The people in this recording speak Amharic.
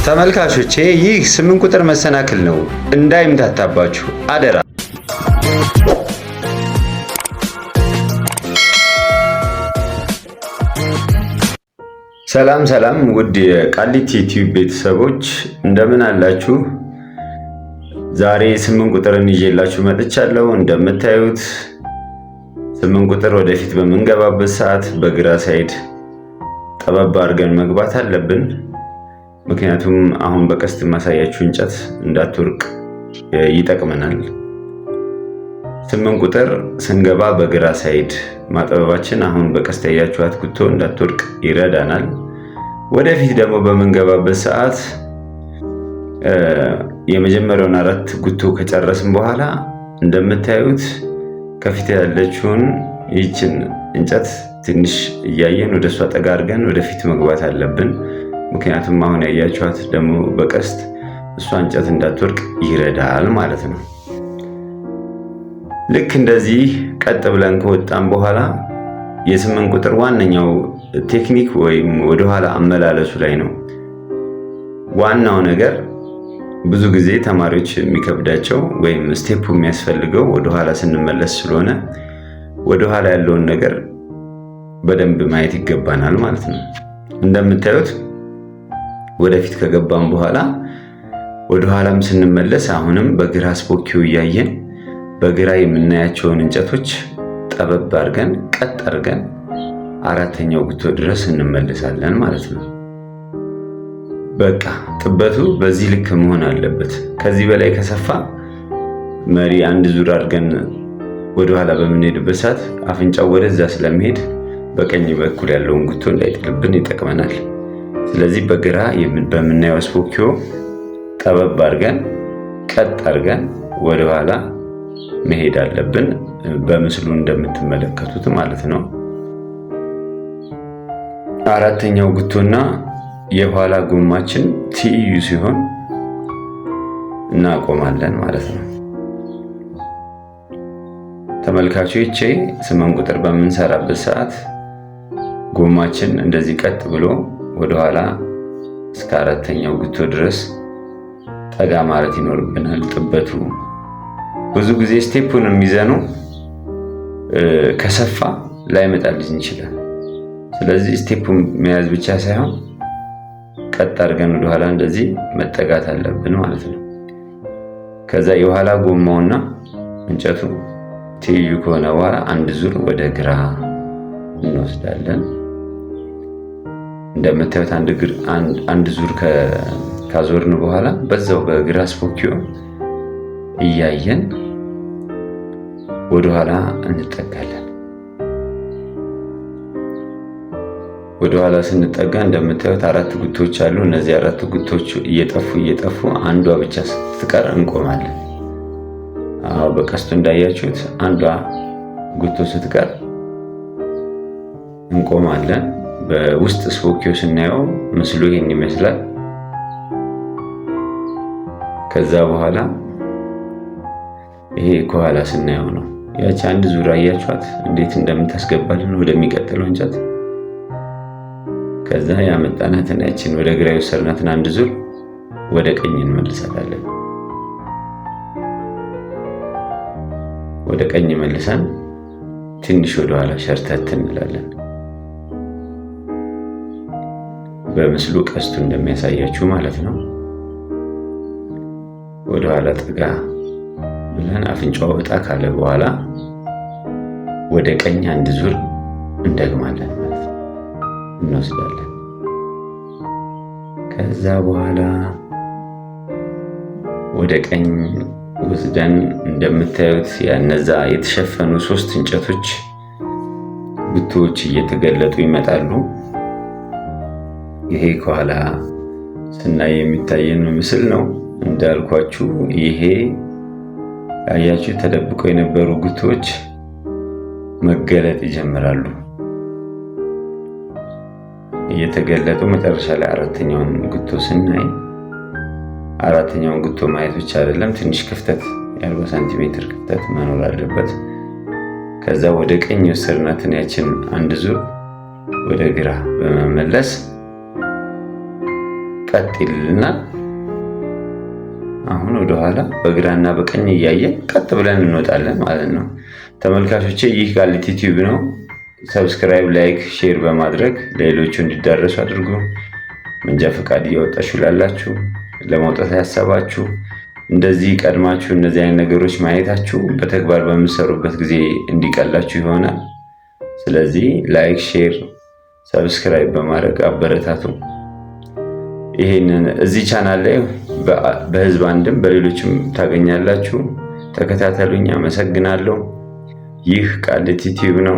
ተመልካቾቼ፣ ይህ 8 ቁጥር መሰናክል ነው፣ እንዳይምታታባችሁ አደራ። ሰላም ሰላም፣ ውድ የቃሊቲ ቲዩብ ቤተሰቦች፣ እንደምን አላችሁ? ዛሬ 8 ቁጥርን ይዤላችሁ መጥቻለሁ። እንደምታዩት 8 ቁጥር ወደፊት በምንገባበት ሰዓት በግራ side ጠበብ አድርገን መግባት አለብን። ምክንያቱም አሁን በቀስት የማሳያችሁ እንጨት እንዳትወርቅ ይጠቅመናል። 8 ቁጥር ስንገባ በግራ side ማጥበባችን አሁን በቀስት ያያችኋት ጉቶ እንዳትወድቅ ይረዳናል። ወደፊት ደግሞ በምንገባበት ሰዓት የመጀመሪያውን አራት ጉቶ ከጨረስን በኋላ እንደምታዩት ከፊት ያለችውን ይህችን እንጨት ትንሽ እያየን ወደ እሷ ጠጋ አድርገን ወደፊት መግባት አለብን። ምክንያቱም አሁን ያያችኋት ደግሞ በቀስት እሷ እንጨት እንዳትወድቅ ይረዳል ማለት ነው። ልክ እንደዚህ ቀጥ ብለን ከወጣን በኋላ የ8 ቁጥር ዋነኛው ቴክኒክ ወይም ወደኋላ አመላለሱ ላይ ነው። ዋናው ነገር ብዙ ጊዜ ተማሪዎች የሚከብዳቸው ወይም step ኡ የሚያስፈልገው ወደኋላ ስንመለስ ስለሆነ ወደኋላ ያለውን ነገር በደንብ ማየት ይገባናል ማለት ነው። እንደምታዩት ወደፊት ከገባን በኋላ ወደኋላም ስንመለስ አሁንም በግራ ስፖኪዮ እያየን በግራ የምናያቸውን እንጨቶች ጠበብ አድርገን ቀጥ አድርገን አራተኛው ጉቶ ድረስ እንመለሳለን ማለት ነው። በቃ ጥበቱ በዚህ ልክ መሆን አለበት። ከዚህ በላይ ከሰፋ መሪ አንድ ዙር አድርገን ወደኋላ በምንሄድበት ሰዓት አፍንጫው ወደዛ ስለሚሄድ በቀኝ በኩል ያለውን ጉቶ እንዳይጥልብን ይጠቅመናል። ስለዚህ በግራ በምናየው ስፖኪዮ ጠበብ አድርገን ቀጥ አድርገን ወደኋላ መሄድ አለብን። በምስሉ እንደምትመለከቱት ማለት ነው። አራተኛው ጉቶና የኋላ ጎማችን ትይዩ ሲሆን እናቆማለን ማለት ነው። ተመልካቾቼ፣ 8 ቁጥር በምንሰራበት ሰዓት ጎማችን እንደዚህ ቀጥ ብሎ ወደኋላ እስከ አራተኛው ጉቶ ድረስ ጠጋ ማለት ይኖርብናል። ጥበቱ ብዙ ጊዜ step ኡን የሚዘነው ከሰፋ ላይመጣልን ይችላል። ስለዚህ step ኡን መያዝ ብቻ ሳይሆን ቀጥ አድርገን ወደኋላ እንደዚህ መጠጋት አለብን ማለት ነው። ከዛ የኋላ ጎማውና እንጨቱ ትይዩ ከሆነ በኋላ አንድ ዙር ወደ ግራ እንወስዳለን። እንደምታዩት አንድ ዙር ካዞርን በኋላ በዛው በግራ ስፖኪዮ እያየን ወደኋላ እንጠጋለን። ወደኋላ ስንጠጋ እንደምታዩት አራት ጉቶች አሉ። እነዚህ አራት ጉቶች እየጠፉ እየጠፉ አንዷ ብቻ ስትቀር እንቆማለን። አዎ፣ በቀስቱ እንዳያችሁት አንዷ ጉቶ ስትቀር እንቆማለን። በውስጥ ስፖኪዮ ስናየው ምስሉ ይሄን ይመስላል። ከዛ በኋላ ይሄ ከኋላ ስናየው ነው። ያቺ አንድ ዙር አያችኋት እንዴት እንደምታስገባልን ወደሚቀጥለው እንጨት። ከዛ ያመጣናትን ያችን ወደ ግራ የወሰድናትን አንድ ዙር ወደ ቀኝ እንመልሳታለን። ወደ ቀኝ መልሰን ትንሽ ወደኋላ ሸርተት እንላለን። በምስሉ ቀስቱ እንደሚያሳያችሁ ማለት ነው። ወደኋላ ጠጋ ብለን አፍንጫዋ ወጣ ካለ በኋላ ወደ ቀኝ አንድ ዙር እንደግማለን ማለት ነው፣ እንወስዳለን። ከዛ በኋላ ወደ ቀኝ ወስደን እንደምታዩት ያነዛ የተሸፈኑ ሶስት እንጨቶች ጉቶዎች እየተገለጡ ይመጣሉ። ይሄ ከኋላ ስናይ የሚታየን ምስል ነው። እንዳልኳችሁ ይሄ ያያችሁ ተደብቀው የነበሩ ጉቶዎች መገለጥ ይጀምራሉ። እየተገለጡ መጨረሻ ላይ አራተኛውን ጉቶ ስናይ አራተኛውን ጉቶ ማየት ብቻ አይደለም፣ ትንሽ ክፍተት የ40 ሳንቲሜትር ክፍተት መኖር አለበት። ከዛ ወደ ቀኝ የወሰድናትን ያችን አንድ ዙር ወደ ግራ በመመለስ ቀጥ ቀጥ ይልልናል። አሁን ወደኋላ በግራና በቀኝ እያየን ቀጥ ብለን እንወጣለን ማለት ነው። ተመልካቾቼ፣ ይህ ቃሊቲ ቲዩብ ነው። Subscribe፣ like፣ share በማድረግ ለሌሎቹ እንዲዳረሱ አድርጉ። መንጃ ፈቃድ እያወጣችሁ ላላችሁ፣ ለማውጣት ያሰባችሁ፣ እንደዚህ ቀድማችሁ እነዚህ አይነት ነገሮች ማየታችሁ በተግባር በምትሰሩበት ጊዜ እንዲቀላችሁ ይሆናል። ስለዚህ like፣ share፣ subscribe በማድረግ አበረታቱ። ይህንን እዚህ ቻናል ላይ በህዝብ አንድም በሌሎችም ታገኛላችሁ። ተከታተሉኝ። አመሰግናለሁ። ይህ ቃሊቲ ቲዩብ ነው።